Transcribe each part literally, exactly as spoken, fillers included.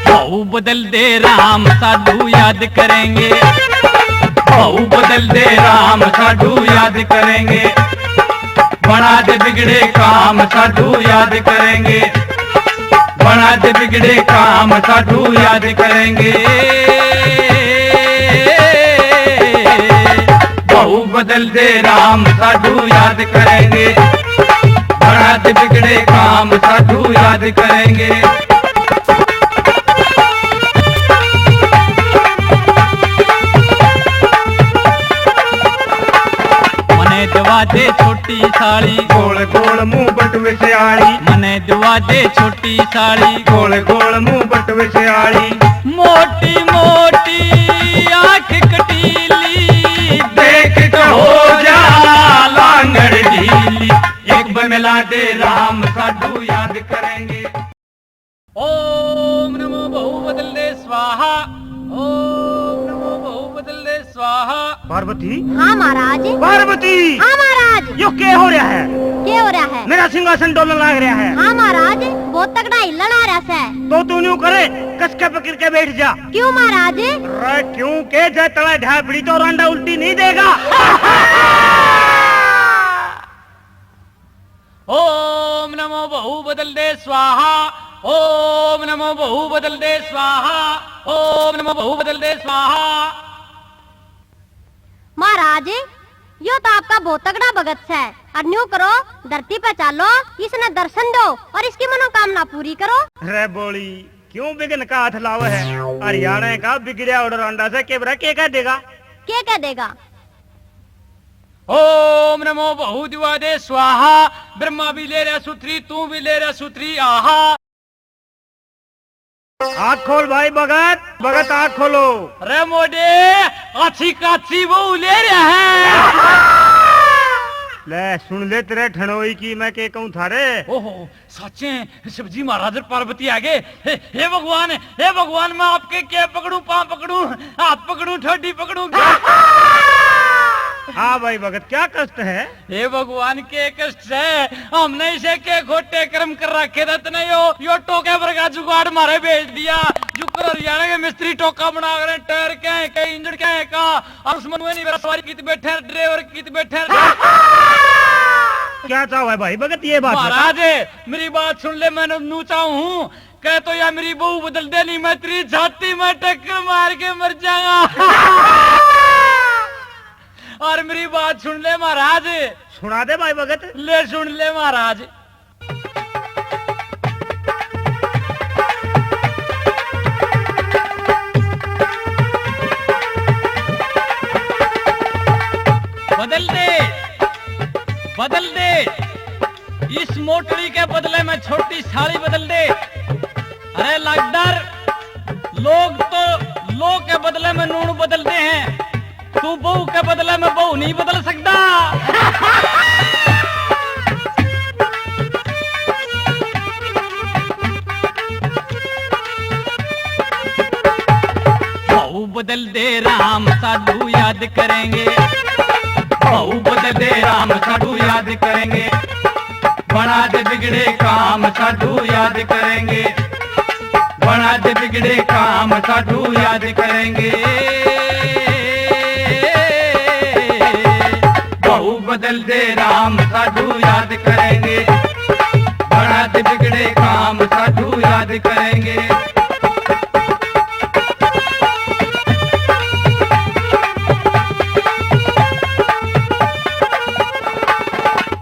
बहू बदल दे राम, साधु याद करेंगे। बहू बदल दे राम, साधु याद करेंगे। बना दे बिगड़े काम, साधु याद करेंगे। बना दे बिगड़े काम, साधु याद करेंगे। बहू बदल दे राम, साधु याद करेंगे। बना दे बिगड़े काम, साधु याद करेंगे। मने दवा दे छोटी साली, गोल गोल मुंह बटवे से आली। मने दवा दे छोटी साली, गोल गोल मुंह बटवे से आली। मोटी मोटी आंख कटीली, देख के हो जा लांगड़ ढीली। एक बार मिला दे राम, साधु याद करेंगे। ओम नमो बहु बदल दे स्वाहा। ओम नमो बहु बदल दे स्वाहा। पार्वती। हाँ महाराज। पार्वती। हाँ महाराज। यो के हो रहा है? के हो रहा है? मेरा सिंहासन डोलन लाग रहा है। हाँ महाराज, बहुत तगड़ा हिलण आ रहा है। तो तू न्यू करे, कस के पकड़ के बैठ जा। क्यों महाराज? अरे क्यों के जै तले ढापड़ी तो रांडा उल्टी नहीं देगा। ओम नमो बहु बदल दे स्वाहा। ओम नमो बहु बदल दे स्वाहा। ओम नमो बहु बदल दे स्वाहा। महाराज, यो तो आपका बहुत तगड़ा भगत सै। और न्यू करो, धरती पे चालो, इसने दर्शन दो और इसकी मनोकामना पूरी करो। रे बोली, क्यों बिघन का हाथ लावे है? हरियाणा का बिगड़या हुआ रांडा से के बरा के कह देगा? के कह देगा? ओम नमो बहु दिवा दे स्वाहा। ब्रह्मा भी ले रहा सुथरी, तू भी ले रहा सुथरी, आहा। आँख खोल भाई भगत, भगत आँख खोलो। रे मोडे, अच्छी काची बहू ले रहा है। ले सुन ले तेरे ठणोई की मैं के कहूँ थारे। ओहो, सच्चे शिव जी महाराज और पार्वती आ गए। हे, हे भगवान, हे भगवान, मैं आपके के पकड़ूं, पाँव पकड़ूं, हाथ पकड़ूं, ठोडी पकड़ूं, क्या? हाँ भाई भगत, क्या कष्ट है? हे भगवान, के कष्ट है? हमने इसे के खोटे कर्म कर रखे थे तने यो, यो टोके भर का जुगाड़ मारे भेज दिया। जुकर हरियाणा के मिस्त्री टोका बना करे, टायर क्या है, क्या इंजन क्या है, का? और उस मनुए नहीं मेरा सवारी कित बैठे, ड्राइवर कित बैठे। क्या चाहो है भाई भगत, ये बात बता। महाराज, मेरी बात सुन ले, मैं नू चाहूँ हूँ, कह तो या मेरी बहू बदल दे, नहीं मैं तेरी छाती में टक्कर मार के मर जाऊंगा। और मेरी बात सुन ले महाराज। सुना दे भाई भगत। ले सुन ले महाराज। बदल दे, बदल दे, इस मोटड़ी के बदले में छोटी साली बदल दे। अरे लागदार, लोग तो लोग के बदले में नून बदलते हैं, तू बहू के बदले में बहू नहीं बदल सकता। बहू बदल दे राम, साधु याद करेंगे। बहू बदल दे राम, साधु याद करेंगे। बना दे बिगड़े काम, साधु याद करेंगे। बना दे बिगड़े काम, साधु याद करेंगे। बहू बदल दे राम, साधु याद करेंगे। बना दे बिगड़े काम, साधु याद करेंगे।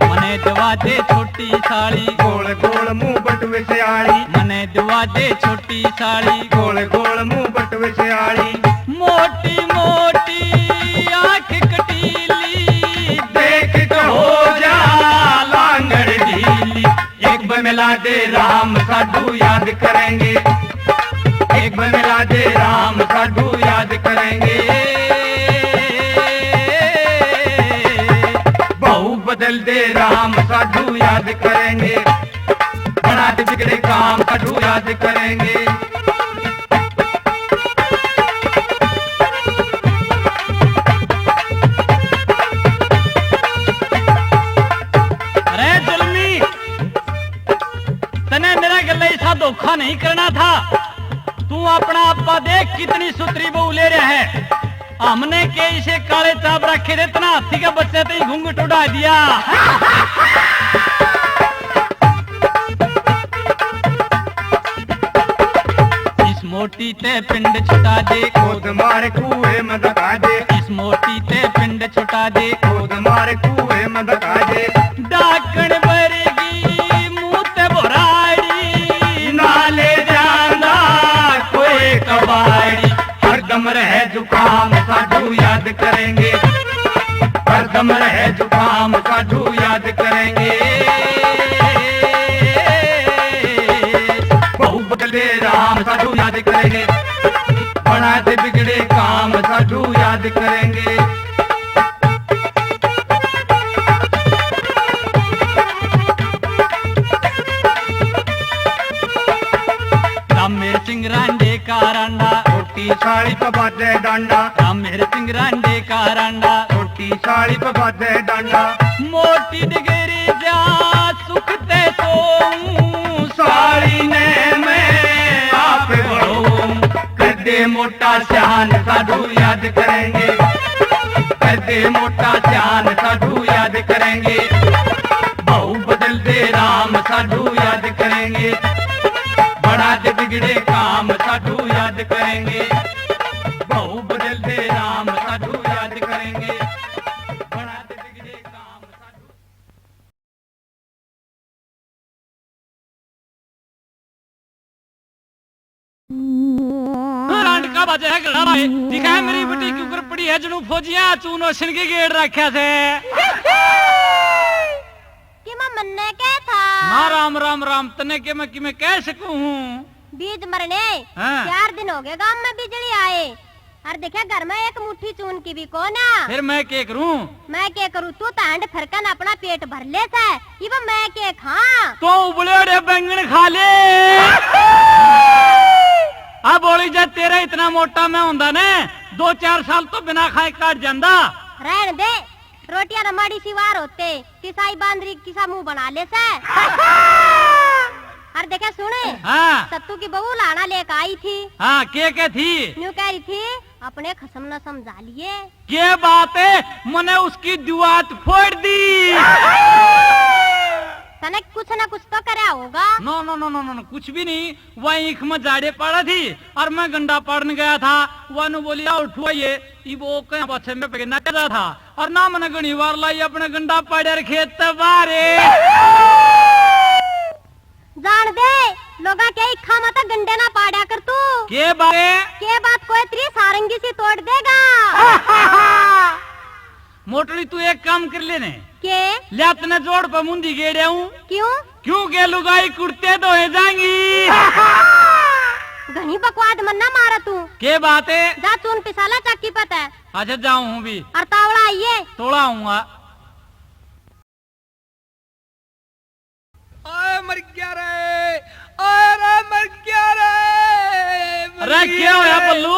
मने दवा दे छोटी साली, गोल गोल मुंह बटवे से आली। मने दवा दे छोटी साली, गोल गोल मुंह बटवे से आली। मोटी मोटी आंख कटीली, देख के हो जा लांगड़ ढीली। एक बार मिला दे राम, साधु याद करेंगे। एक बार मिला दे राम, साधु याद करेंगे। बहू बदल दे राम, साधु याद करेंगे। बना दे बिगड़े काम, साधु याद करेंगे। अरे जुल्मी, तने मेरा गल्ला ऐसा धोखा नहीं करना था। तू अपना आपा देख, कितनी सुथरी बहू ले रहा है। हमने के इसे काले चाप रखे थे, इतना हाथी का बच्चा तो ही घूंघट उड़ा दिया। इस मोटी ते पिंड छुटा दे, खोद मार कुएं में धका दे। इस मोटी ते पिंड छुटा दे, खोद मार कुएं में धका दे। डाकण भरेगी मुंह ते भराड़ी, ना ले जांदा कोई कबाड़ी। हरदम रहे जुकाम, साधु याद करेंगे। हरदम रहे जुकाम, साधु याद करेंगे। बहू बदले राम, साधु याद करेंगे। बना दे बिगड़े काम, साधु याद करेंगे। राम मेरे सिंह रांडे का रांडा, छोटी साली पे बाजे डांडा। राम मेरे सिंह रांडे का रांडा, छोटी साली पे बाजे डांडा। मोटी डिगरी जा सुख ते सोऊं, साली ने मैं आप बढ़ूं। कर दे मोटा स्यान, साधु याद करेंगे। कर दे मोटा स्यान, साधु याद करेंगे। बहू बदल दे राम, साधु याद करेंगे। बना दे बिगड़े काम, साधु याद करेंगे। बहू बदल दे राम, साधु याद करेंगे। बना दे बिगड़े काम, साधु रांड का बाजे है गड़ा भाई, दिखाए मेरी बेटी क्यों कर पड़ी है, जनू फौजिया चूनो छिन के गेड़ रखा से। कि मैं मन्ने कह था? ना, राम, राम, राम, तने के मैं, कि मैं कह सकूं हूँ? बीज मरने, हाँ। चार दिन हो गए गांव में बिजली आए, और देखे घर में एक मुट्ठी चून की भी कोना। फिर मैं के करूं? मैं के करूं, तू तो हांड फरकन अपना पेट भर ले सै, इब मैं के खां? तो उबले हुए बैंगन खा ले। अब बोली जा, तेरा इतना मोटा मैं होंदा ने, दो चार साल तो बिना खाए काट जांदा। रहन दे, रोटियां तो माड़ी सी वार होते, किसा ही बांदरी किसा मुंह बना ले सै। और देखे सुन, हाँ। सत्तू की बहू लाना लेकर आई थी। हाँ, के के थी? न्यू कह रही थी, अपने खसम न समझा लिए। के बात है, मने उसकी दुआत फोड़ दी। तने कुछ ना कुछ तो करया होगा। No, no, no, no, no, no, कुछ भी नहीं। वह ईख में जाड़े पाड़ा थी और मैं गंडा पाड़ने गया था। वह नु बोली, "आओ, उठो, ये।" इब वो कहीं पाछे में पकड़ना चाहता था। और ना मने घणी वार लाई अपने गंडा पाड़े और खेत ते बाहर। जान दे, लोगा के इखा में तो गंडे ना पाड़ा कर तू। के बात? के बात कोई तेरी सारंगी सी तोड़ देगा। मोटरी, तू एक काम कर ले ने। के? ले, तने जोड़ पे मुंदी गेड़े हूँ। क्यों? क्यों के लुगाई कुर्ते धोए जाएंगी। घणी बकवाद मन्ना मारा तू। के बात है? जा चून पिसाला चाकी पता है। अच्छा, जाऊं हूँ भी। और तावड़ा आइए। तोड़ा आऊंगा। ओए मर गया रे, ओए रे मर गया रे, मर अरे गया क्या होया रे। बल्लू?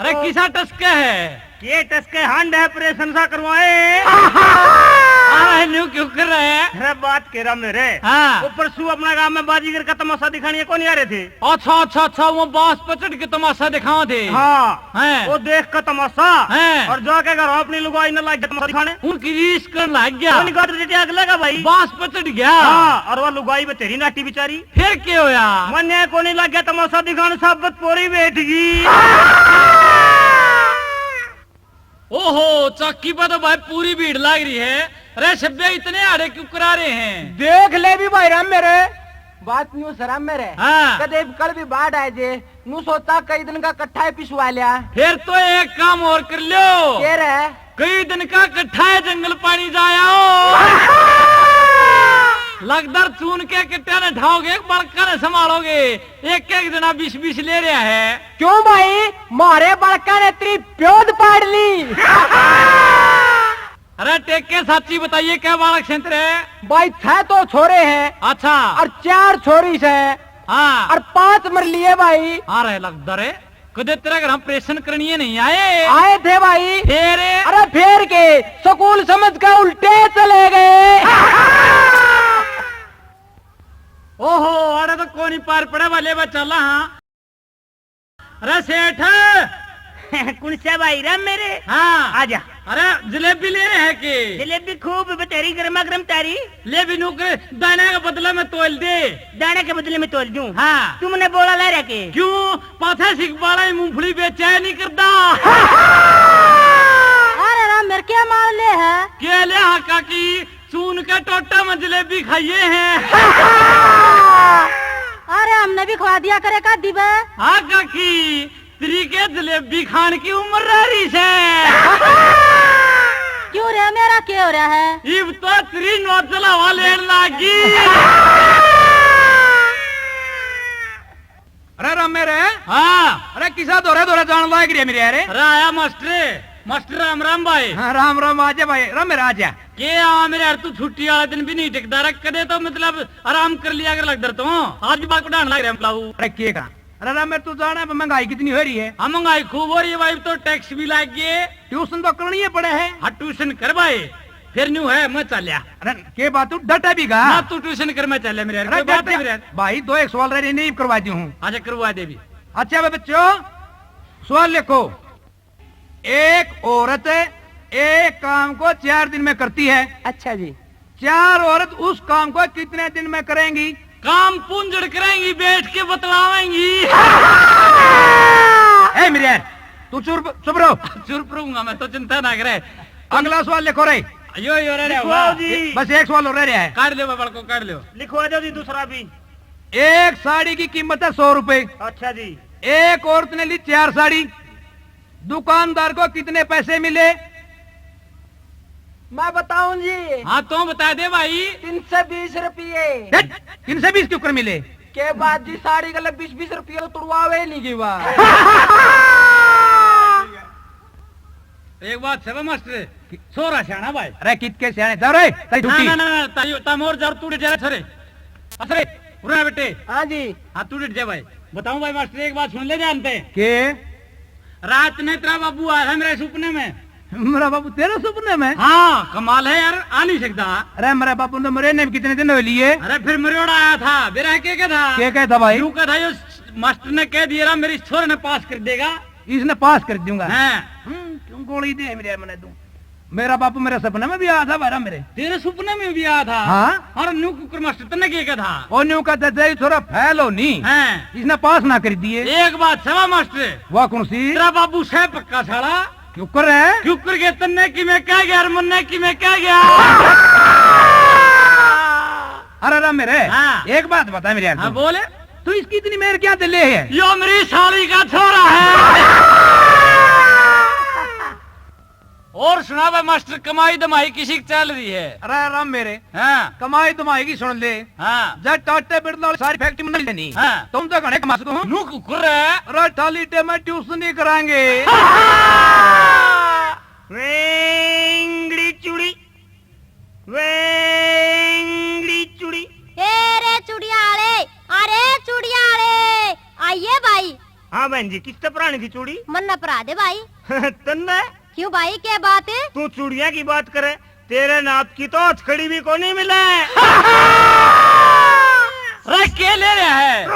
अरे ओ। किसा टसका है? के टसके हांड है, ऑपरेशन सा करवाए। अरे न्यू क्यों कर रहे हैं? अरे बात के रहा मेरे। हाँ। वो परसों अपना गांव में बाजीगर का तमाशा दिखाने को नहीं आ रहे थे। अच्छा, अच्छा, अच्छा, वो बांस पे चढ़ के तमाशा दिखावा थे। हाँ। हैं। वो देख का तमाशा। हैं। और जाके घर अपनी लुगाई ने लाग गया तमाशा दिखाने। उनकी रीस करन लाग गया। उनकी गाड़ी टिटिया के लगा भाई। बांस पे चढ़ गया। हाँ, और वो लुगाई बतेरी नाटी बेचारी। फिर के होया? मन्ने को नहीं लाग गया तमाशा दिखाने, साबत पोरी बैठ गई। ओहो, चौकी पे तो भाई पूरी भीड़ लाग रही है। अरे शब्बे, इतने आड़े क्यों करा रहे हैं? देख ले भी भाई राम मेरे, बात न्यू शराब मेरे। हाँ। कदे भी कल भी बाढ़ आए जे, न्यू सोचा कई दिन का इकट्ठा ही पिसवा लिया। फिर तो एक काम और कर लो। के रे? कई दिन का इकट्ठा है जंगल पानी जाया हो। लगदर चून के किट्टिया ने ठाओगे, बड़का ने संभालोगे। एक एक जना बीस बीस ले रहा है। क्यों भाई, मारे बालका ने तेरी प्योद पाड़ ली। अरे टेके, साची बताइए, क्या बालक क्षेत्र है? भाई, छह तो छोरे हैं। अच्छा। और चार छोरी से। हाँ। और पांच मर लिए भाई। हाँ रे लगदर है, कदे तेरे घर हम ऑपरेशन करनिए नहीं आए। आए थे भाई। फिर? अरे फिर के, स्कूल समझ के उल्टे चले गए। ओहो, अरे तो कोनी पार पड़े वाले बच्चा ला, हाँ। अरे सेठ। कौन सा भाई राम मेरे? हाँ। आजा। अरे जलेबी ले रहे हैं के? जलेबी खूब बतेरी, गर्मा गर्म तारी। ले भी नौकर, दाने के बदले में तोल दे। दाने के बदले में तोल दूं? हाँ। तू मन्ने बोला ले रहा के? क्यों? पाछे सिख बाला ही मूंगफली बेचा है, नहीं करता। अरे राम मेरे, क्या माल ले है? के ले हाँ काकी? चून के टोटे में जलेबी खाइए हैं। अरे हमने भी खवा दिया करे का दिबे। हाँ काकी, तेरी के जलेबी खान की उम्र रह रही से। क्यों रे, मेरा क्या हो रहा है? इब तो तेरी नोचला हवा लेन लागी। अरे रामे रे। हाँ। अरे किसा धोरे धोरे जान लाग रही है मेरे यार। अरे आया मास्टर, मास्टर राम राम भाई। हाँ, राम राम, आजा भाई, रामे रे आजा। के आ मेरे यार, तू छुट्टी वाले दिन भी नहीं टिकता रे, कदे तो मतलब आराम कर लिया कर लगदर तो। आज भी बाल कटाने लग रहे हैं बुलाऊ। अरे के का? अरे रामे, तू जाना अब महंगाई कितनी हो रही है। हाँ, महंगाई खूब हो रही है भाई, तो टैक्स भी लाग गए। ट्यूशन तो करनी ही पड़े है। हाँ, ट्यूशन कर भाई। फिर न्यू है, मैं चाल्या। अरे के बात, तू डटा भी गा? ना, तू ट्यूशन कर, मैं चाल्या मेरे यार। अरे कोई बात डटा नहीं मेरे यार। भाई, दो एक सवाल रह रहे, नहीं करवा दी हूँ। अच्छा, करवा दे भी। अच्छा बे बच्चों, सवाल लिखो। एक औरत एक काम को चार दिन में करती है। अच्छा जी। चार औरत उस काम को कितने दिन में करेंगी? काम पूंजड़ करेंगी, बैठ के बतलावेंगी। ए मेरे यार, तू चुप, चुप रहो। चुप रहूंगा मैं तो, चिंता ना करे। अगला सवाल लिखो रे। यो, यो रह रहा लिखवाओ हुआ। जी। बस एक सवाल और रह रहा है। काट लो बाबा को, काट लो। लिखवा दो जी दूसरा भी। एक साड़ी की कीमत है सौ रुपए। अच्छा जी। एक औरत ने ली चार साड़ी, दुकानदार को कितने पैसे मिले? मैं बताऊं जी? हाँ, तो बता दे भाई। तीन सौ बीस रुपये। हट, तीन सौ बीस क्यों कर मिले? के बात जी, साड़ी गले बीस बीस रुपये तो तुड़वावे नहीं गई वाह। एक बात है मास्टर, छोरा सियाणा भाई। अरे कित के सियाणे, जा रे, ताई ना, छुट्टी। ना, ना, ना, ताई, ता मोर जर तू डट जा रे छोरे। असरे, उरे बेटे। हाँ जी। हाँ, तू डट जा भाई। बताऊं भाई मास्टर, एक बात सुन ले ध्यान से। के? रात ने तेरा बाबू आया था मेरे सुपने में। मेरा बाबू तेरे सुपने में? हाँ, कमाल है यार, आ नहीं सकता। अरे मेरा बाबू तो मरे ने कितने दिन हो लिए। अरे फिर मरोड़ा आया था, मेरा के क्या था? के क्या था भाई? यूं क्या था, यो मास्टर ने कह दिया, मेरी छोरे ने पास कर देगा। इसने पास कर दूंगा। हाँ। हम्म, क्यों गोली दे मेरे मने तू? मेरा बापू मेरे सपने में भी आया था, बारा मेरे। तेरे सपने में भी आया था? हाँ। और न्यू कुकर मास्टर तन्ने के कहा था? और न्यू कहते थे, "छोरा फेल हो नहीं।" हाँ। इसने पास ना कर दिए। एक बात सवा मास्टर। वह कौन सी? तेरा बाबू सह पक्का साला। क्यों कर है? क्यों कर के तन्ने कि मैं कह गया और मन्ने कि मैं कह गया? अरे रे मेरे, हाँ। एक बात बता मेरे यार हाँ, तू। बोले। तू इसकी इतनी मेहर क्या दिले है? यो मेरी साली का छोरा है। और सुना बे मास्टर, कमाई धमाई किसी की चल रही है? अरे राम मेरे, हाँ। कमाई धमाई की सुन ले। हाँ। जब टाटे बिरला वाली सारी फैक्ट्री में नहीं लेनी, हाँ। तुम तो घणे कमा सकते हो। नू कुकुर है। अरे टाली टे में ट्यूशन नहीं कराएंगे। वेंगड़ी चुड़ी, वेंगड़ी चुड़ी। ए रे चुड़ियाले, अरे चुड़ियाले, आइए भाई। हाँ बहन जी, किस ते पराने की चूड़ी? मन्ना परा दे भाई। तन्ने? क्यों भाई, क्या बात है? तू चूड़िया की बात करे, तेरे नाप की तो हथकड़ी भी कोनी मिले। अरे के ले रहा है?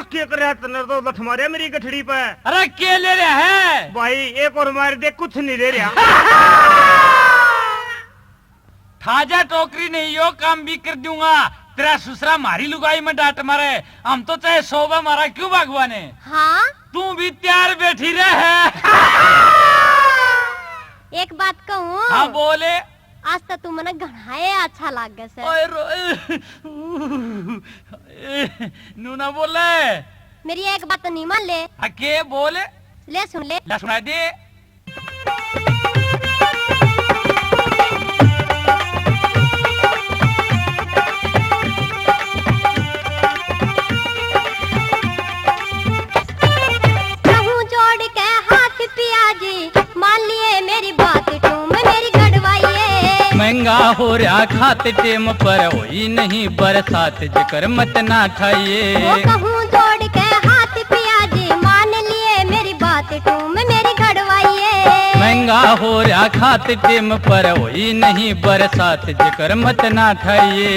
के कर रहा तन्ने तो लठ मारे मेरी गठड़ी पे। अरे के ले रहा है? भाई एक और मार दे, कुछ नहीं ले रहा। थाजा टोकरी नहीं, यो काम भी कर दूंगा। तेरा सुसरा मारी लुगाई में डांट मारे, हम तो चाहे सौ बार मारा क्यों भगवान है। हाँ? तू भी तैयार बैठी रहे। एक बात कहूँ? हाँ बोले। आज तो तू मने घणा ही अच्छा लागे से। ओए रो-, नू ना बोले। मेरी एक बात नहीं मान ले। हाँ के बोले? ले सुन ले। ले सुना दे। कहूँ जोड़ के हाथ पिया जी, मान लिए मेरी बात, टूम मेरी गड़वाइए। महंगा हो रहा खात टेम पर, होई नहीं बरसात, जिकर मत ना ठाइए। वो कहूँ जोड़ के हाथ पिया जी, मान लिए मेरी बात, टूम मेरी गड़वाइए। महंगा हो रहा खात टेम पर, होई नहीं बरसात, जिकर मत ना ठाइए।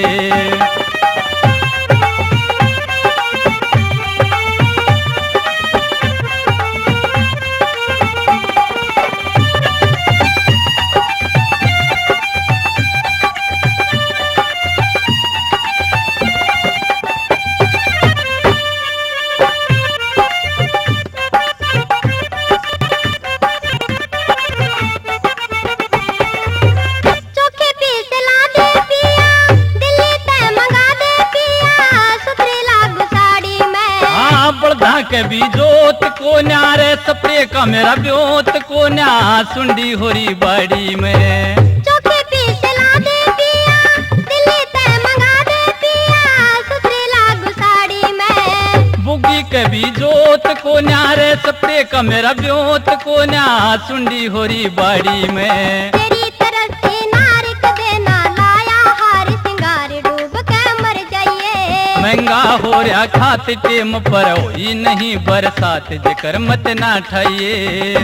कभी जोत कोन्या रे, सपरे का मेरा ब्योत कोन्या, सुंडी होरी बाड़ी में। चोखे पीस ला दे पिया, दिल्ली ते मंगा दे पिया, सुथरी लागू साड़ी में। बुगी कभी जोत कोन्या रे, सपरे का मेरा ब्योत कोन्या, सुंडी होरी बाड़ी में। तेरी तरस से नार कदे ना लाया, हार सिंगार डूब के मर जाइए। महंगा हो रहा खात टेम पर, होई नहीं बरसात, जेकर मत ना ठाइए।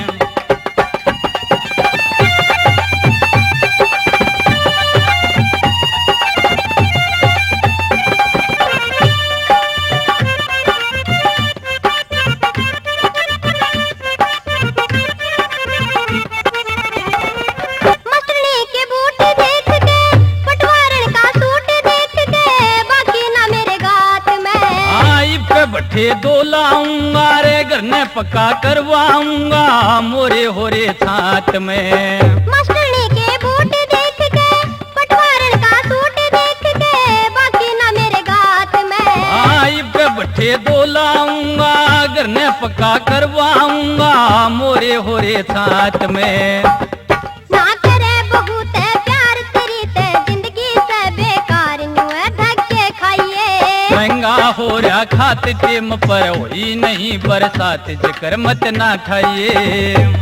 मास्टरनी के बूट देख के, पटवारन का सूट देख के, बाकी ना मेरे गात में। हाँ, इब के भट्ठे दो लाऊंगा रे, घर ने पक्का करवाऊंगा, मोरे होरे छात में। मास्टरनी के बूट देख के, पटवारन का सूट देख के, बाकी ना मेरे गात में। हाँ, इब के भट्ठे दो लाऊंगा, घर ने पक्का करवाऊंगा, मोरे होरे छात में। ना करे बहुत प्यार तेरी ते, जिंदगी से बेकार न्यू है धक्के खाइए। महंगा हो रहा खात टेम पर, होई नहीं बरसात, जेकर मत ना ठाइए।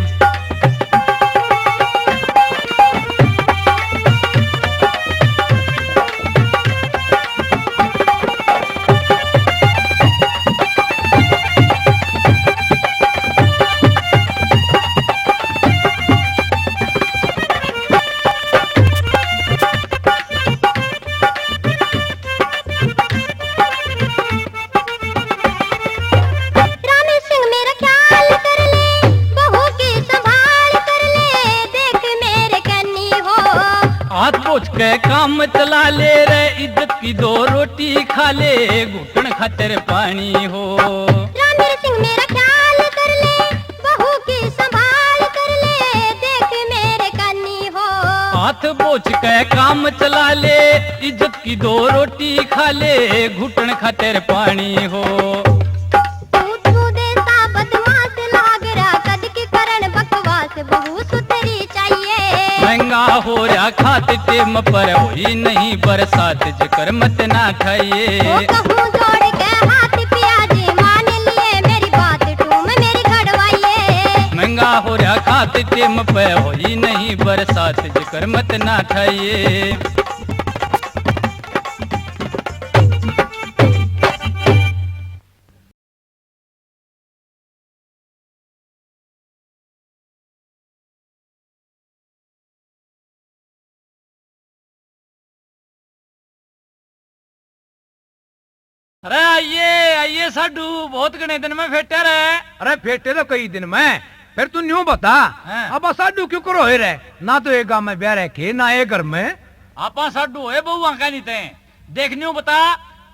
राम सिंह मेरा ख्याल कर ले, बहू की संभाल कर ले, देख मेरे कन्नी हो। हाथ पोछ के काम चला ले रे, इज्जत की दो रोटी खा ले, घुटन खातर पानी हो। राम सिंह मेरा ख्याल कर ले, बहू की संभाल कर ले, देख मेरे कन्नी हो। हाथ पोछ के काम चला ले, इज्जत की दो रोटी खा ले, घुटन खातर पानी हो। तू, तू देसा बदमाश लाग रहा, कद की करण बकवास, बहू सुथरी चाहिए। महंगा हो रहा खात टेम पर, होई नहीं बरसात, जेकर मत ना ठाइए। ओ कहूँ जोड़ के हाथ पिया जी, मान लिए मेरी बात, टूम मेरी घड़वाइए। महंगा हो रहा खात टेम पे, होई नहीं बरसात, जेकर मत ना ठाइए। अरे आइए, आइए साडू, बहुत घणे दिन में फेट्या रे। अरे फेटे तो कई दिन में, फिर तू न्यू बता, हाँ। अब साडू क्यों करो है रे? ना तो एक गांव में ब्याह रखे, ना एक घर में। आपा साडू होए बहुआ का नहीं ते। देख न्यू बता,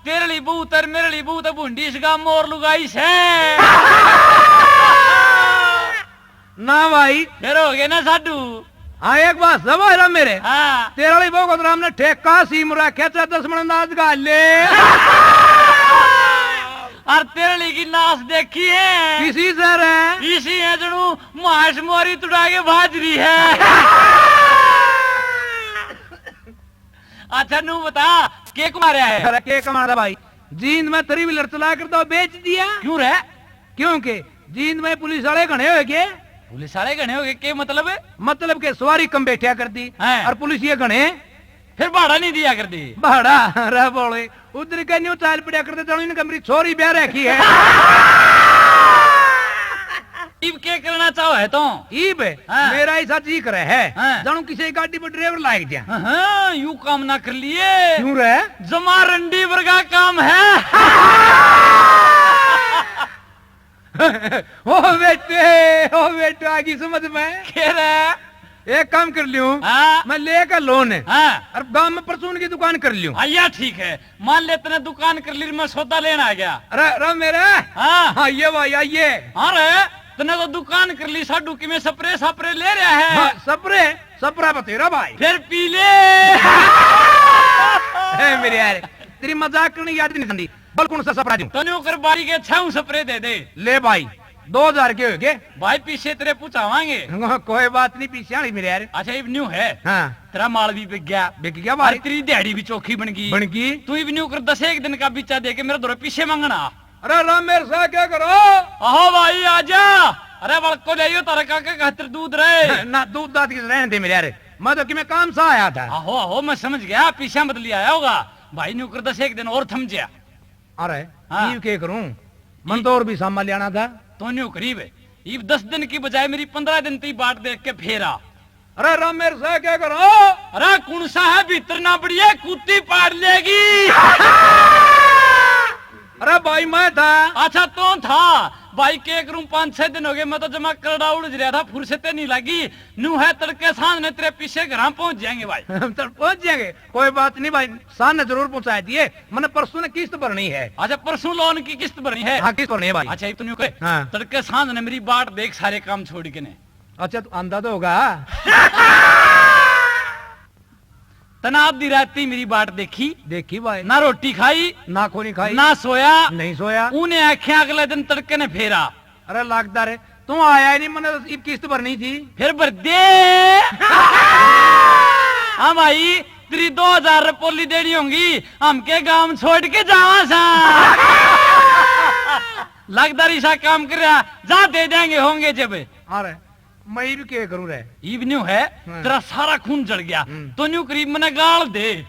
तेरली बहू तर मेरली बहू तो भूंडी इस गांव में और लुगाई से। ना भाई। फिर हो गए ना साडू। हाँ, एक बात समझ रहा मेरे। हाँ। तेरली बहू को तो हमने ठेका सीम रखा, चाहे दस मन अंदाज का ले। और तेरली की नाश देखी है? किसी से रे? इसी है जणू मांस मोरी तुड़ा के भाज रही है। अच्छा, नू बता, के कमा रहा है? अरे, के कमा रहा भाई? जींद में थ्री व्हीलर चला कर तो बेच दिया। क्यों रे? क्योंकि जींद में पुलिस वाले घणे हो गए। पुलिस वाले घणे हो गए, के मतलब? मतलब के सवारी कम बैठा कर दी हैं। और पुलिस ये घणे। फिर भाड़ा नहीं दिया कर दी। भाड़ा? अरे बोले, उधर के न्यू चाल पड़ा करते, जानो इनका मेरी छोरी ब्याह रखी है। इब के करना चाहो है तो? इब? हाँ। मेरा ऐसा जी करे है, हाँ। जानो किसी गाड़ी पर ड्राइवर लाग जा। हाँ, हाँ, यू काम ना कर लिए। क्यों रे? जमा रंडी वर्गा काम है। ओ बेटे, ओ बेटे, आ गई समझ में। के रे? एक काम कर लियो, हाँ। मैं लेकर लोन है। हाँ। और गांव में परचून की दुकान कर लियो। हाँ, या ठीक है। मान ले तने दुकान कर ली, मैं सौदा लेन आ गया। अरे, अरे मेरे। हाँ। हाँ, ये भाई, आइए। हाँ रे, तने तो दुकान कर ली, साडू की में स्प्रे, स्प्रे ले रहा है। हाँ, स्प्रे, स्प्रे बतेरा भाई। फिर पी ले। ए, मेरे यार, तेरी मजाक करनी याद नहीं आती। बोल कौन सा स्प्रे दूं? तो न्यू कर बारी के छह स्प्रे दे दे। ले भाई, दो हजार के हो गए। भाई पीछे तेरे पूछावांगे। कोई बात नहीं, पीछे आली मेरे यार। अच्छा इब न्यू है। हाँ। तेरा माल भी बिक गया। बिक गया भाई। अरे तेरी दिहाड़ी भी चोखी बन गई। बन गई। तू इब न्यू कर दस एक दिन का बिचा दे के मेरे दौरे पीछे मांगना। अरे राम मेरे साथ क्या करो? आहो भाई आजा। अरे बड़को ले आइयो तारे काके खातिर दूध रहे। ना दूध दाद की रहने दे मेरे यार, मैं तो कि मैं काम सा आया था। आहो आहो मैं समझ गया, पीछे बदली आया होगा। भाई न्यू कर दस एक दिन और थम जा। अरे हाँ। ईब के करूं? मन तो और भी सामान ले आना था। तो न्यू करीब है, ईब दस दिन की बजाय मेरी पन्द्रह दिन ती बाट देख के फेर आ। अरे राम मेरे साथ क्या करो? अरे कौन सा है भीतर ना बढ़िया, कुत्ती पाड़ लेगी। अरे भाई मैं था। अच्छा तो था। भाई के करूं, पाँच छह दिन हो गए, मैं तो जमा करड़ा उलझ रहा था, फुर्सत नहीं लगी। न्यू है तड़के सांझ ने तेरे पीछे घर पहुंच जाएंगे भाई। हम तो पहुंच जाएंगे, कोई बात नहीं भाई, सांझ ने जरूर पहुंचा दिए। मैंने परसों ने किस्त भरनी है। अच्छा परसों लोन की किस्त भरनी है? हाँ किस्त भरनी है भाई। अच्छा एक तो न्यू करे, हाँ। तड़के सांझ ने मेरी बाट देख सारे काम छोड़ के ने। अच्छा तू आंदा तो होगा। तने आधी राती मेरी बाट देखी। देखी भाई। ना रोटी खाई। ना कोनी खाई। ना सोया। नहीं सोया। उन्हें आख्या अगले दिन तड़के ने फेर आ। अरे लागदा रे, तू आया ही नहीं, मैंने तो इब किस्त भरनी थी। फिर भर दे। हाँ भाई, तेरी दो हजार रुपये पोली देनी होंगी, हम के गांव छोड़ के जावा सा। लागदा रे सा काम कर रहा, जा दे देंगे होंगे जब। अरे मैं भी के करूं रे? ईब न्यू है, हाँ। तेरा सारा खून जल गया। हम्म। तो न्यू करीब मने गाल दे।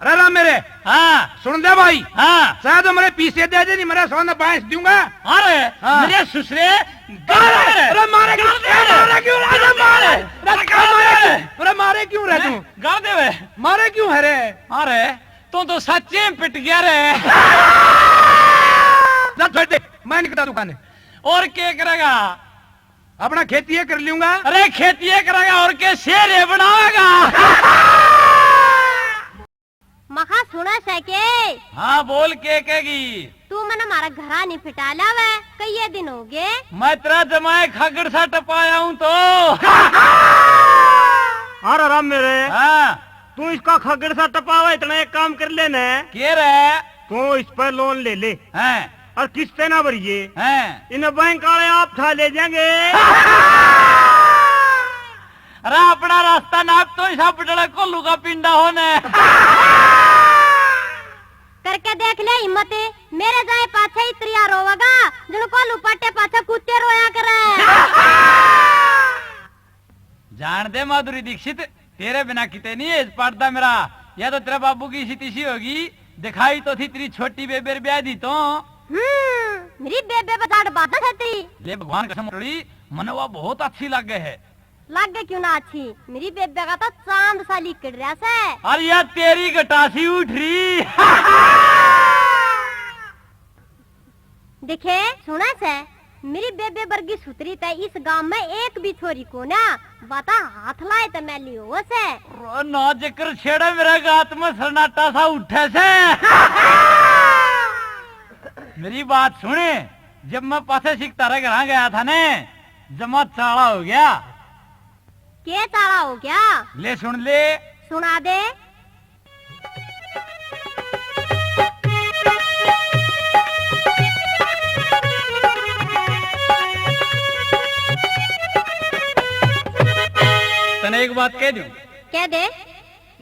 अरे राम मेरे, हाँ। सुन दे भाई। हाँ। चाहे तो मेरे पीछे दे दे, नहीं मेरे सामने बांस दूंगा। अरे, हाँ। मेरे ससुरे, गाल दे। अरे मारे क्यों? गाल दे। अरे मारे क्यों? अरे मारे। अरे मारे क्यों? अरे मारे क्यों रे तू? गाल दे बे। मारे क्यों है रे? अरे, तू तो सच्चे पिट गया रे। जा छोड़ दे, मैं निकलता दुकान है। और के करेगा? अपना खेती ये कर लूंगा। अरे खेती ये करेगा और के शेर ये बनावेगा। मखा सुना सै के? हाँ बोल, के कहेगी? तू मने मारा घरा नहीं फिटा लावे, कई दिन हो गए। मैं तेरा जमाए खागड़ सा टपाया हूँ तो। अरे राम मेरे। हाँ। तू इसका खागड़ सा टपावा, इतना एक काम कर ले ने। के रे? तू इस पर लोन ले ले। हैं। और किस्तें ना भरिए। हैं। इन्हें बैंक वाले आप ठा ले जाएंगे। अरे अपना रास्ता नाप तो इसा बटड़ा कोलू का पिंडा होने। करके देख ले हिम्मत, मेरे जाए पाछे इतरिया रोवेगा, जण कोलू पाटे पाछे कुत्ते रोया करे। जान दे माधुरी दीक्षित, तेरे बिना किते नहीं है इस पाटदा मेरा। या तो तेरे बाबू की इसी तिसी होगी, दिखाई तो थी तेरी छोटी बेबे रे ब्याह दी तो। हम्म, मेरी बेबे बजाड़ बात है तेरी। ले भगवान कसम टोली, मने वा बहुत अच्छी लागे है। लागे क्यों ना अच्छी, मेरी बेबे का तो चांद सा लिकड़ रहा से। अरे यार तेरी गटासी उठ रही। देखे, सुना से, मेरी बेबे बरगी सुतरी तै इस गांव में एक भी छोरी कोन्या, बाता हाथ लाए तै मैली हो से। रो ना जिक्र छेड़े मेरे गात में सन्नाटा सा उठे से। मेरी बात सुने, जब मैं पाछे सिख तारे घरा गया था ने, जमा चाला हो गया। के चाला हो गया? ले सुन ले। सुना दे। तने एक बात कह दूं? कह दे।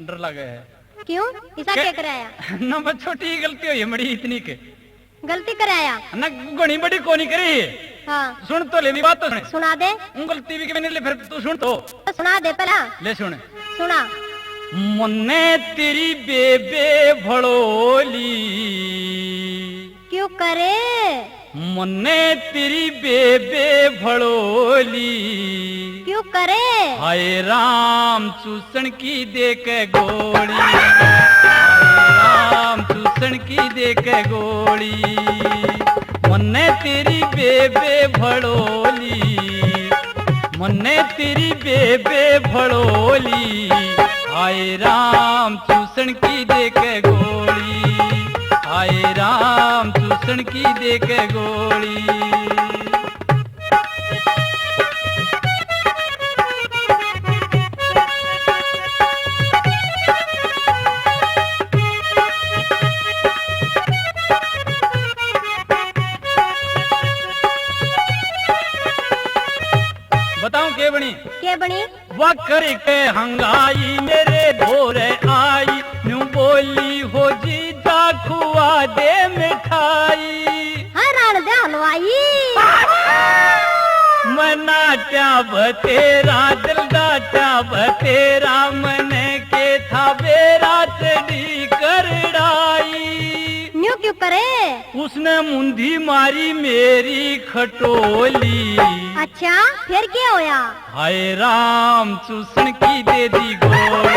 डर लगे है। क्यों? इसा के- क्या कराया? ना, बस छोटी ही गलती हुई है, मड़ी इतनी के। गलती कराया? ना, घणी बड़ी कोनी करी। हाँ। सुन तो ले, मेरी बात तो सुन। सुना दे। हूँ गलती भी के मैंने ले, फिर तू सुन तो। तो सुना दे पहला। ले सुन। सुना। मन्ने तेरी बेबे भड़ोली। क्यों करे? मन्ने तेरी बेबे भड़ोली। क्यों करे? हाय राम चूसण की दे के गोली। हाय राम चूसण की दे के गोली। मन्ने तेरी बेबे भड़ोली। मन्ने तेरी बेबे भड़ोली। हाय राम चूसण की दे के गोली। हाय राम चूसण की दे के गोली। बनी। के बनी? वा करके हंगाई मेरे धोरे आई, न्यू बोली, "हो जीजा खुआ दे मिठाई।" हाँ, राण दे हलवाई। मैं नाट्या बतेरा, दिल डाट्या बतेरा, मने के था बेरा चढ़ी करड़ाई। न्यू क्यों करे? उसने मुंधी मारी मेरी खटोली। अच्छा, फिर क्या होया? हाय राम, चूसण की दे दी गोली।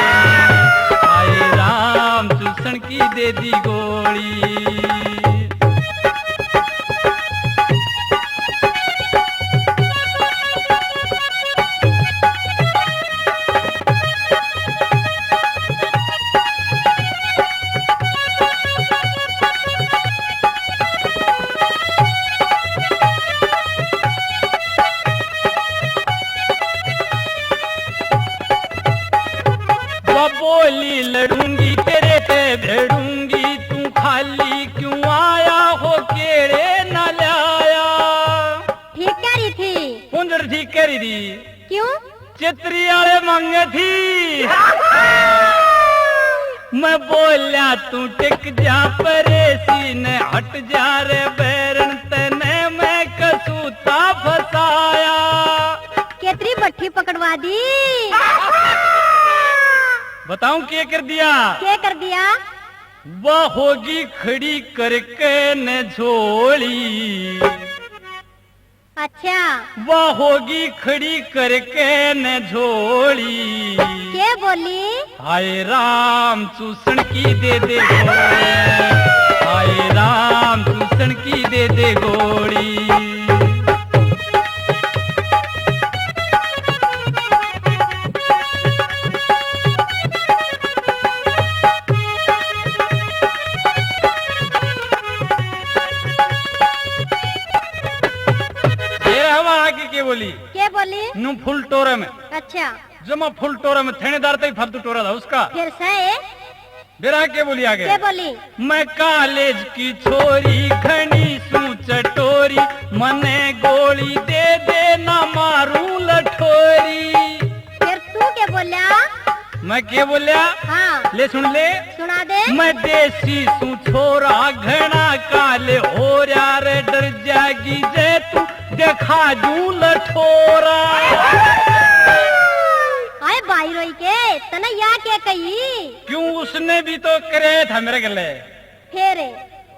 हाय राम, चूसण की दे दी गोली। वो बोली, "लड़ूंगी तेरे ते भिड़ूंगी, तू खाली क्यों आया हो, केड़े ना ल्याया?" ठीक कह रही थी। कुंजड़ ठीक कह रही थी। क्यों? चितरी आले मांगे थी। मैं बोल्या, "तू टिक जा परेसी ने, हट जा रे बैरन, तने मैं कसूता फसाया।" केतरी बट्ठी पकड़वा दी। बताऊं के कर दिया? के कर दिया? वा होगी खड़ी करके न झोली। अच्छा। वा होगी खड़ी करके न झोली। के बोली? हाय राम, चूसण की दे दे गोली। हाय राम, चूसण की दे दे गोली। फिर हवा आके के बोली? के बोली? नू फुल टोरे में। अच्छा। जमा फुल टोरे में, थैनेदार तई फालतू टोरा था उसका। फिर सही। बेरा के बोली आगे? के बोली? मैं कॉलेज की छोरी घणी सू चटोरी, मने गोली दे दे ना मारूं लठोरी। फिर तू के बोल्या? मैं के बोल्या? हाँ। ले सुन ले। सुना दे। मैं देसी सू छोरा घणा काले हो रहा रे, डर जागी जे तू देखा जू लठोरा। हाय भाई रोई के, तने या के कही? क्यों, उसने भी तो करे था मेरे गले। फिर?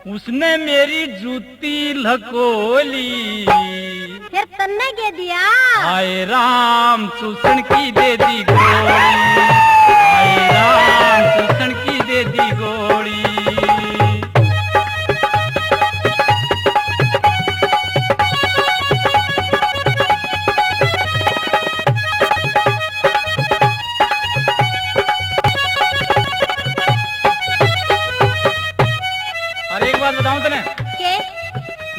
उसने मेरी जूती लकोली। फिर तन्ने के दिया? हाय राम, चूसण की दे दी गोली। हाय राम, चूसण की दे दी गोली। और एक बात बताऊं तने? के?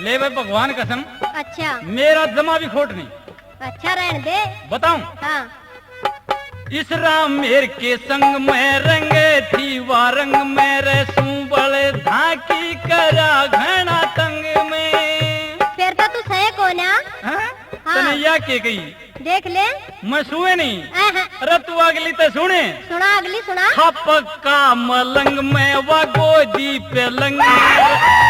ले भाई भगवान कसम। अच्छा। मेरा जमा भी खोट नहीं। अच्छा, रहने दे। बताऊं? हाँ। इस राम मेर के संग में रंग थी वा रंग में रे सूबल धाकी करा घना तंग में। फिर तो तू सही कोना। हाँ? हाँ। तने या के कही? देख ले। मैं सुए नहीं। अहं। अरे तू अगली ते सुने। सुना अगली, सुना। था पक्का मलंग में वा गोदी पे लंग में,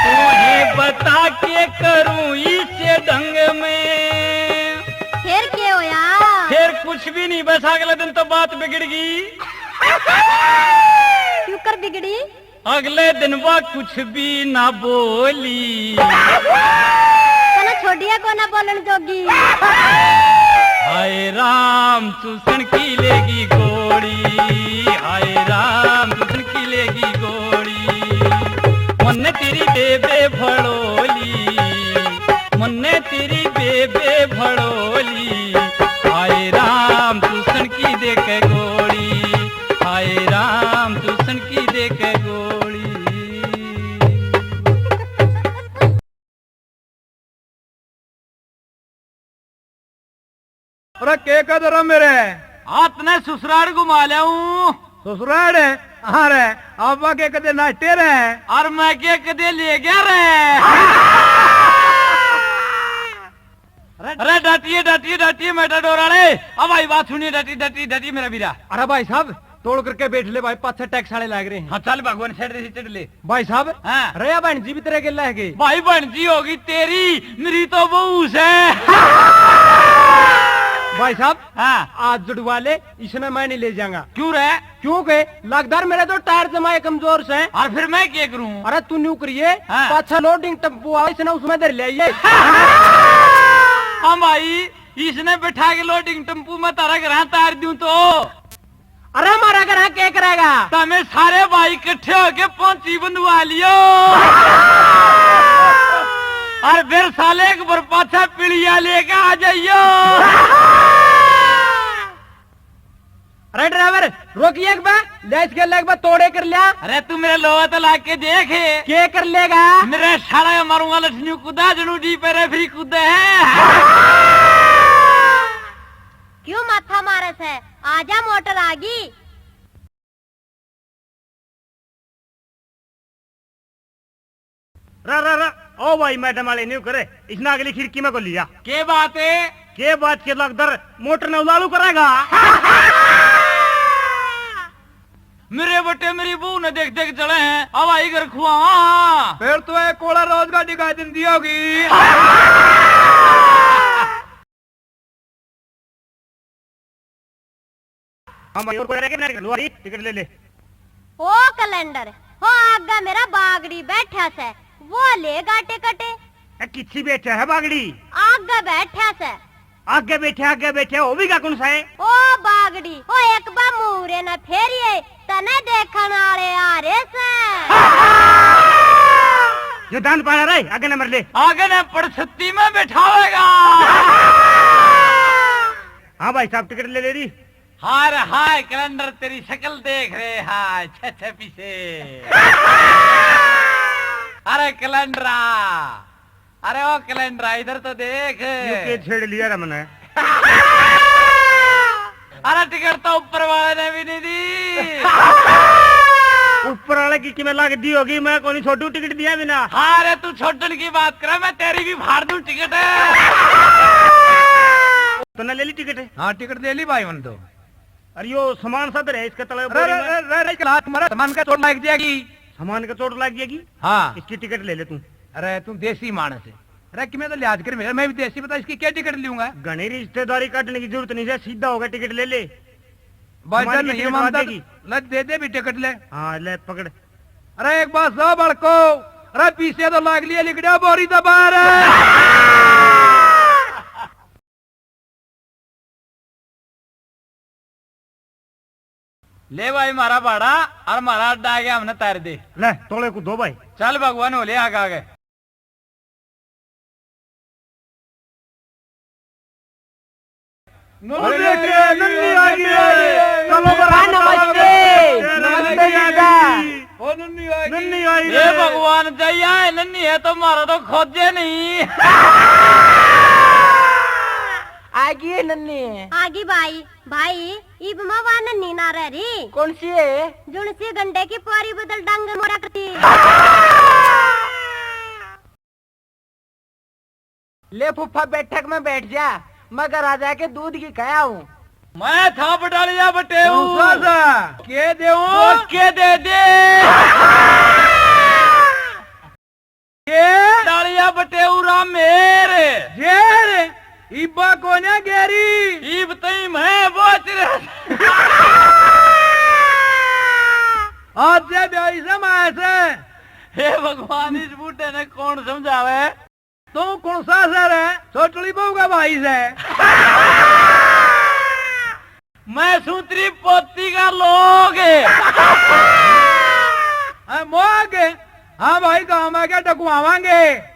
तू ही बता के करूं इसे ढंग में। फिर के होया? फिर कुछ भी नहीं, बस अगले दिन तो बात बिगड़ गई। क्यों कर बिगड़ी? अगले दिन वा कुछ भी ना बोली। तने छोड़िया को ना बोलन जोगी। हाय राम, चूसण की लेगी गोली। हाय राम, चूसण की लेगी गोली। मन्ने तेरी बेबे भड़ोली, मन्ने तेरी बेबे भड़ोली। हाय राम, चूसण की दे के गोली। हाय राम, चूसण की दे के गोली। अरे के कह दे रहा मेरे? हाथ ने ससुराल घुमा ल्याऊं। ससुराल? अरे, आपा के कदे नाटे रहे? और मैं के कदे ले गया रे? अरे, अरे, डाटिए, डाटिए, डाटिए, मेटाडोर वाले। अब भाई, बात सुनिए, डाटिए, डाटिए, डाटिए, मेरा बीरा। अरे भाई साहब, तोड़ करके बैठ ले भाई, पाछे टैक्स वाले लाग रहे हैं। हाँ, चल भगवान, सेठ जैसी चढ़ ले। भाई साहब, हाँ। अरे या बहन जी भी तेरे गेला है के? भाई, बहन जी होगी तेरी, मेरी तो बहू से। भाई साहब, हाँ। आज जुड़वा ले, इसने मैं नहीं ले जाऊंगा। क्यों रे? क्यों के? लगदार मेरे तो टायर जमाए कमजोर से। और फिर मैं क्या करूं? अरे तू न्यू करिए, हाँ। पाछा लोडिंग टेम्पो आ, इसने उसमें धर ले आइए। हाँ भाई, इसने बैठा के लोडिंग टेम्पो में तारा घर तार दूं तो? अरे हमारा घर के करेगा? तो हमें सारे भाई इकट्ठे होके पहुंची बंधवा लियो। और फिर साले एक बार पाछा पिलिया लेके आ जाइयो। अरे ड्राइवर, रोकिए एक बार, ले इसके ले एक बार तोड़े कर लिया। अरे तू मेरे लोहा तो ला के देख। के कर लेगा? मेरे साला मारूंगा लठनियों कुदा, जनू डी पे रेफरी कुदा है। क्यों माथा मारे से? आजा, मोटर आ गई। रा, रा, रा, ओ भाई, मैडम वाले न्यू करे, इसने अगली खिड़की में को लिया। के बात है? के बात के लगदर मोटर ने उलालू करेगा? मेरे बटे मेरी बहू ने देख देख चले हैं, अब आई घर खुआ। फिर तो एक कोड़ा रोज का दिखा दिन दी होगी। हाँ भाई, और कोई रह गया ना? लो भाई, टिकट ले ले। ओ कैलेंडर, हो आगे मेरा बागड़ी बैठा से, वो लेगा टिकट। ए, किसी बैठा है बागड़ी? आगे बैठा से। आगे बैठे, आगे बैठे, हो भी का कौन सा है? ओ बागड़ी, ओ एक बार मुहरे न फेरिए, तने देखण आले आ रे से। जो दांत पाड़ा रे, आगे न मर ले। आगे न पड़छत्ती में बैठावेगा। हाँ भाई साहब, टिकट ले ले री। हाय रे हाय, कैलेंडर तेरी शक्ल देख रे, हाय, छे छे पीछे। अरे कैलेंडरा, अरे ओ कैलेंडरा, इधर तो देख। यू के छेड़ लिया रे मने? अरे टिकट तो ऊपर वाले ने भी नहीं दी। ऊपर वाले की किमें लग दी होगी, मैं कोनी छोड़ू टिकट दिया बिना। हाँ रे, तू छोड़न की बात करे, मैं तेरी भी फाड़ दूं टिकट। तूने ले ली टिकट? हाँ, टिकट ले ली भाई, मन तो। अरे यो सामान सा धरे इसके तले अरे, बोरी में। अरे, अरे, अरे, इसके हाथ मारा, सामान का चोट लग जाएगी। सामान का चोट लग जाएगी? हाँ। इसकी टिकट ले ले तू। अरे, तू देसी मानस है। अरे, कि मैं तो लिहाज कर मेरा, मैं भी देसी बता, इसकी क्या टिकट लूंगा? घणी रिश्तेदारी काटने की जरूरत नहीं है, सीधा होगा टिकट ले ले। भाई सामान जान की नहीं टिकट मानता बांधेगी। तो ले दे दे भी टिकट ले। हाँ, ले पकड़। अरे, एक बात सो बड़को, अरे, पीछे तो लाग लिया लिकड़िया बोरी तो बाहर। ले भाई, म्हारा भाड़ा और म्हारा अड्डा आ गया, हमने तार दे। ले, तोले को दो भाई। चल भगवान, हो ले आगे आगे। अरे, नन्नी आ गई रे। चलो, बड़ा नमस्ते। नमस्ते, नन्नी आ गई। ओ, नन्नी आ गई। नन्नी आई ए रे। भगवान, जय आए, नन्नी है तो म्हारा तो खोजे नहीं। आ गई है नन्नी। आ गई भाई। भाई, इब मैं वा नन्नी ना रह रही। कौन सी है? जुन सी गंडे की पोरी बदल डंग मोरा करती। ले फूफा, बैठक में बैठ जा, मैं घर आ जाके दूध की कह आऊं। मैं था बटालिया बटेऊ। कौन सा था? के देऊं? वो के दे दे। के? बटालिया बटेऊ राम मेर। जेर? इब्बा कोन्या गेरी? इब तई मैं बोच रहा। आज से ब्याई से माया से। हे भगवान, इस बूढ़े ने कौन समझावे? तू कौन सा सर है? छोटली बहू का भाई से। मैं सूतरी पोती का लोग। हाँ, मोग। हाँ भाई, गांव में क्या डकवावांगे?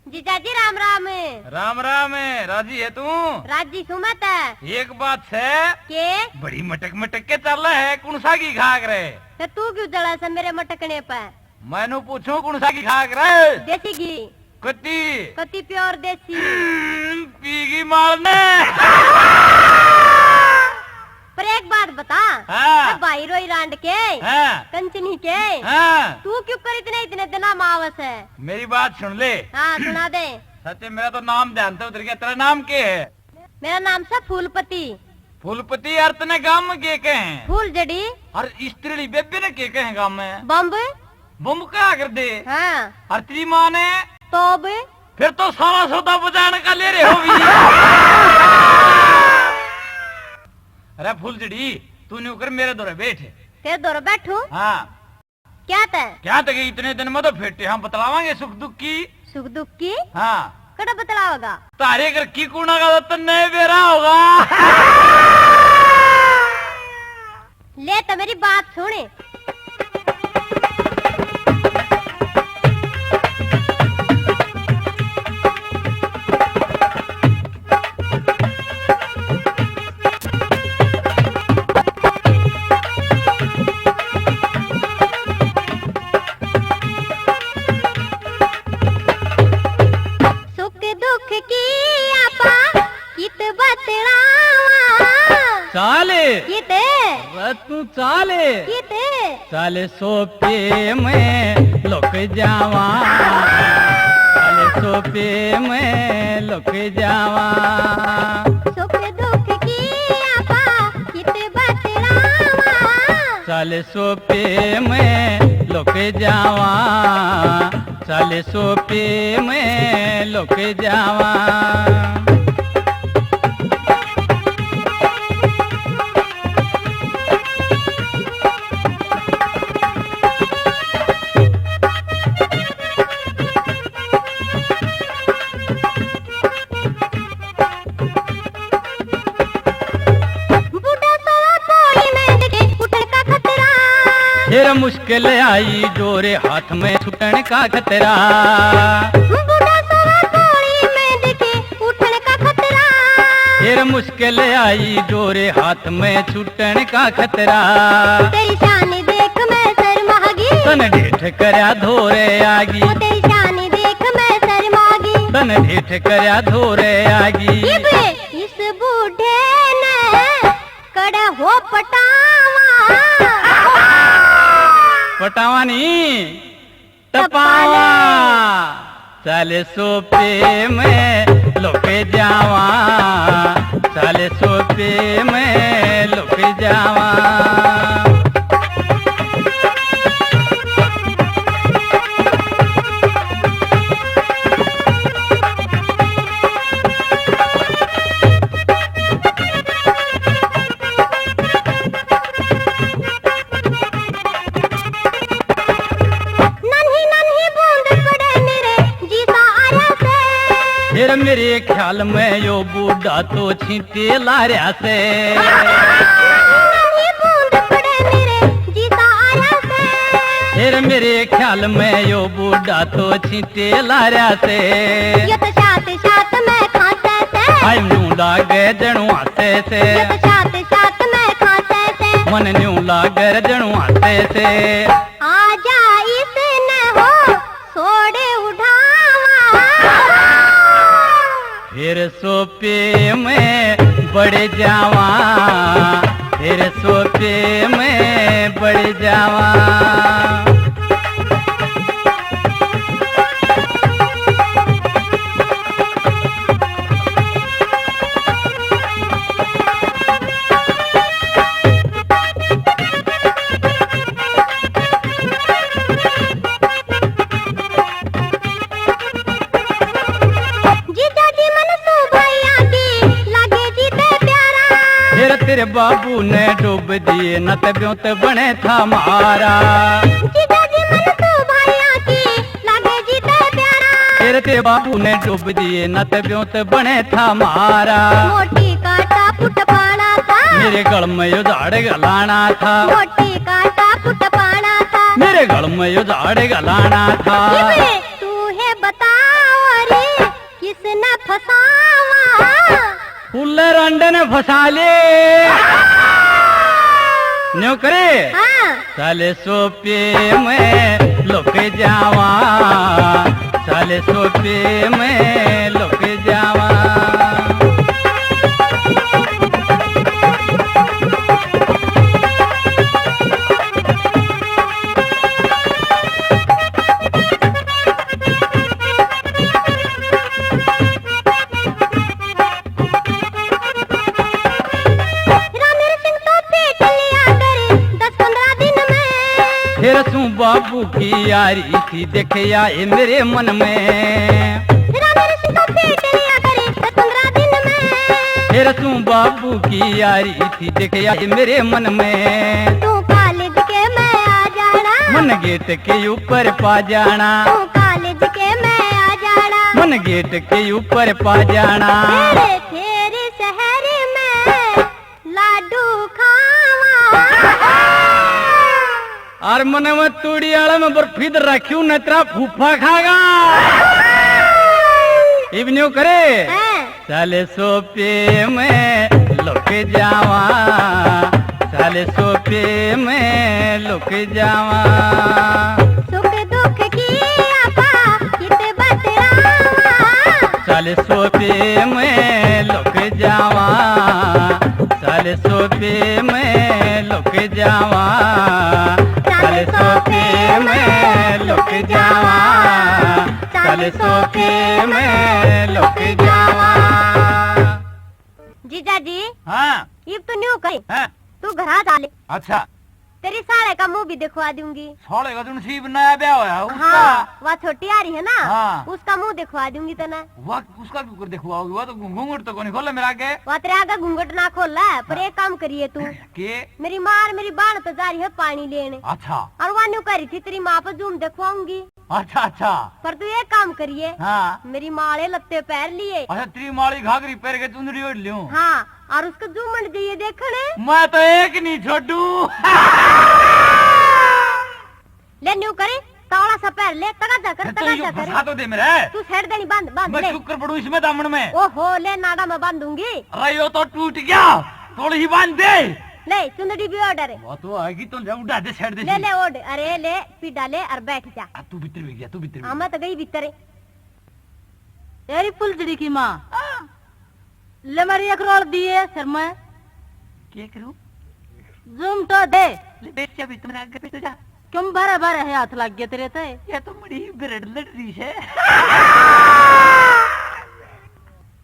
जीजा जी, राम राम। राम राम। राजी है तू? राजी सु मैं ते। एक बात से। के? बड़ी मटक मटक के चल है, कौन सा घी खा करे? ते तू क्यों जला से मेरे मटकने पे? मैनू पूछूं, कौन सा घी खा करे? देसी घी। कती? कती प्योर देसी। हम्म, पीगी मार ने। पर एक बात बता। हाँ। ए भाई रोई रांड के, हाँ। कंचनी के, हाँ। तू क्यों कर इतने, इतने दिना मावस है? मेरी बात सुन ले। हाँ, सुना दे। सच्चे, मेरा तो नाम ध्यान से उतर गया। तेरा नाम के है? मेरा नाम से फूलपति। फूलपति, यार तने गांव में के कहे हैं? फूलझड़ी। और स्त्रीली बेबे ने के कहे हैं गांव में? बम्ब। बम्ब कहा कर दे। हाँ। और तेरी माँ ने? तोब। फिर तो सारा सौदा बजाने का ले रहे हो भी। अरे फूलझड़ी, तू न्यू कर, मेरे धोरे बैठ। तेरे धोरे बैठू? हाँ। क्या तै? क्या तै, इतने दिन में तो फेटे हम बतलावांगे सुख दुख की। सुख दुख की? हाँ। कड़ा बतलाओगा? तारे घर की कूणा का तो तन्ने बेरा होगा। ले तो मेरी बात सुन। सुख दुख की आपा कित बतलावा। चाल। कित? अरे तू चाल। कित? चाल सोपे में लुक जावा। चाल सोपे में लुक जावा। सुख दुख की आपा कित बतलावा। चाल सोपे में लुक जावा। चाल सोपे में लुक जावा। बूढ़ा सवा पौड़ी में देखे उठण का खतरा। फिर मुश्किल आई जोरे हाथ में छूटण का खतरा। बूढ़ा सवा पौड़ी में देखे उठण का खतरा। फिर मुश्किल आई जोरे हाथ में छूटण का खतरा। तेरी शान देख मैं शर्मा गई। तन ढीठ करया धोरे आगी। ओ तेरी शान देख मैं शर्मा गई। तन ढीठ करया धोरे आगी। इबे इस बूढ़े ने कड़े हो पटावा। पटावा नहीं, टपावा। टपावा। चाल सोपे में लुक जावा। चाल सोपे में लुक जावा। नन्ही नन्ही बूंद पड़े मेरे जी सा आया से। फिर मेरे ख्याल में यो बूढ़ा तो छींटे ला रहा से। नन्ही बूंद पड़े मेरे जी सा आया से। फिर मेरे ख्याल में यो बूढ़ा तो छींटे ला रहा से। यो तो साथ साथ में खांसे से। हाय न्यू लागे जणू हंसे से। यो तो साथ साथ में खांसे से। मन न्यू लागे जणू हंसे से। आजा इसने हो छोड़े उठावा। फिर सोपे में बड़ जावा। फिर सोपे में बड़ जावा। जीजा जी मन तू भैया की लागे जी ते प्यारा। फिर तेरे बाबू ने डूब दिए न ते ब्योंत बने था मारा। जीजा जी मन तू भैया की लागे जी ते प्यारा। फिर तेरे बाबू ने डूब दिए न ते ब्योंत बने था मारा। मोटी काटा फुट पाना था। मेरे गल में यो झाड़ घलाना था। मोटी काटा फुट पाना था। मेरे गल में यो झाड़ घलाना था। इबे तू है बताओ रे, किसने फसावा? फुल्ले रंडे ने फसा ले। न्यू करे? हाँ। साले सोपे में लुक जावा, साले सोपे में लुक जावा। बाबू की यारी थी देखे आए मेरे मन में। राम ऋषि को भेंट लिया करे दस पन्द्रह दिन में। फिर तू बाबू की यारी थी देखे आए मेरे मन में। तू कॉलेज के मैं आ जाना। मन गेट के ऊपर पा जाना। तू कॉलेज के मैं आ जाना। मन गेट के ऊपर पा जाना। तेरे, तेरे शहर में लाडू खावा। और मने में तूड़ी आले में बर्फी दे रखी हूँ, न तेरा फूफा खागा। इब न्यू करे। हाँ। साले सोपे में लुक जावा, साले सोपे में लुक जावा। सुख दुख की आपा कित बतलावा। साले सोपे में लुक जावा, साले सोपे में लुक जावा, साले सोपे में लुक जावा, साले सोपे में लुक जावा। जीजा जी, हाँ। इब तो न्यू कही। हाँ। तू घर आ जा ले। अच्छा। तेरी साले का मुंह भी दिखवा दूंगी। साले का जो नसीब नया ब्याह होया, उसका? हाँ, वह छोटी आ रही है ना, हाँ। उसका मुंह दिखवा दूंगी तने। वह उसका क्यों कर दिखवाओगी? वह तो घूंघट तो कोनी खोले मेरे आगे। वह तेरे आगे घूंघट ना खोले, पर हाँ। एक काम करिए तू। के? मेरी माँ और मेरी बाण तो जा रही है पानी लेने। अच्छा। और वह न्यू कह रही थी तेरी माँ पे जूम दिखवाऊंगी। अच्छा, अच्छा। पर तू एक काम करिए। हाँ। मेरी माँ वाले लत्ते पहन लिए। अच्छा, तेरी माँ वाली घाघरी पहन के चुंदड़ी ओढ़ लियो। हाँ, और उसको जूमन जाइए देखने। मैं तो एक नहीं छोड़ू। ले न्यू करे, काला सा पहन ले, तगाजा कर, तगाजा कर। फंसा तो दे मेरे। तू सेड़ देनी बांध, बांध मैं ले। चुकर पड़ू इसमें दामन में। ओहो, ले नाड़ा में बांधूंगी। अरे यो तो टूट गया, थोड़ी ही बांध दे। ले, चुंदड़ी भी ओढ़ रे। वो तो आएगी तो ले उड़ा दे, सेड़ दे ले, सी। ले ओढ़, अरे ले, पीड़ा ले और बैठ जा। आ, तू भीतर भी गया, तू भीतर भी हाँ, गया। मैं तो गई भीतर। तेरी फुलझड़ी की माँ। हाँ। ले मारी एक रोल दिए सर में। क्या करूं? जूम तो दे। ले बेच, अभी तुम्हारे आगे पे तो जा। क्यों भरे भरे है हाथ लग गया तेरे ते? ये तो मड़ी ब्रेड लड़ रही है।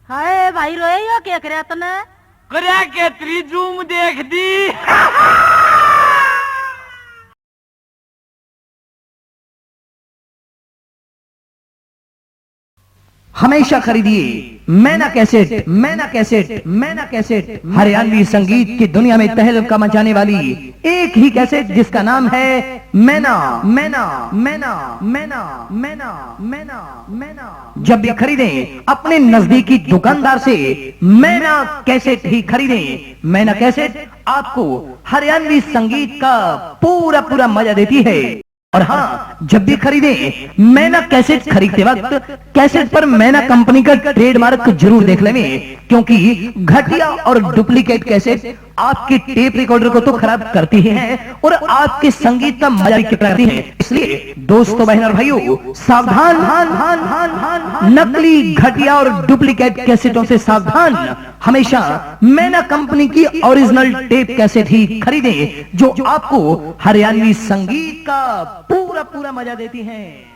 हाय भाई रोए, यो क्या करया तने? करया के तेरी जूम देख दी। हमेशा खरीदिए मैना कैसेट, मैना कैसेट, मैना कैसेट। हरियाणवी संगीत की दुनिया में तहलका मचाने वाली एक ही कैसेट, जिसका नाम है मैना, मैना, मैना, मैना, मैना, मैना, मैना। जब भी खरीदें, अपने नजदीकी दुकानदार से मैना कैसेट ही खरीदें। मैना कैसेट आपको हरियाणवी संगीत का पूरा पूरा मजा देती है। और हाँ, जब भी खरीदें, मैना कैसेट खरीदते वक्त कैसेट पर मैना कंपनी का ट्रेडमार्क जरूर देख लें, क्योंकि घटिया और डुप्लीकेट कैसेट आपके टेप रिकॉर्डर को तो खराब करती ही हैं और आपके संगीत का मजा भी करती हैं। इसलिए दोस्तों, बहन और भाइयों, सावधान, नकली, घटिया और डुप्लीकेट कैसेटों से सावधान। हमेशा मैना कंपनी की ओरिजिनल टेप कैसेट ही खरीदें, जो आपको हरियाणवी संगीत का पूरा पूरा मजा देती हैं।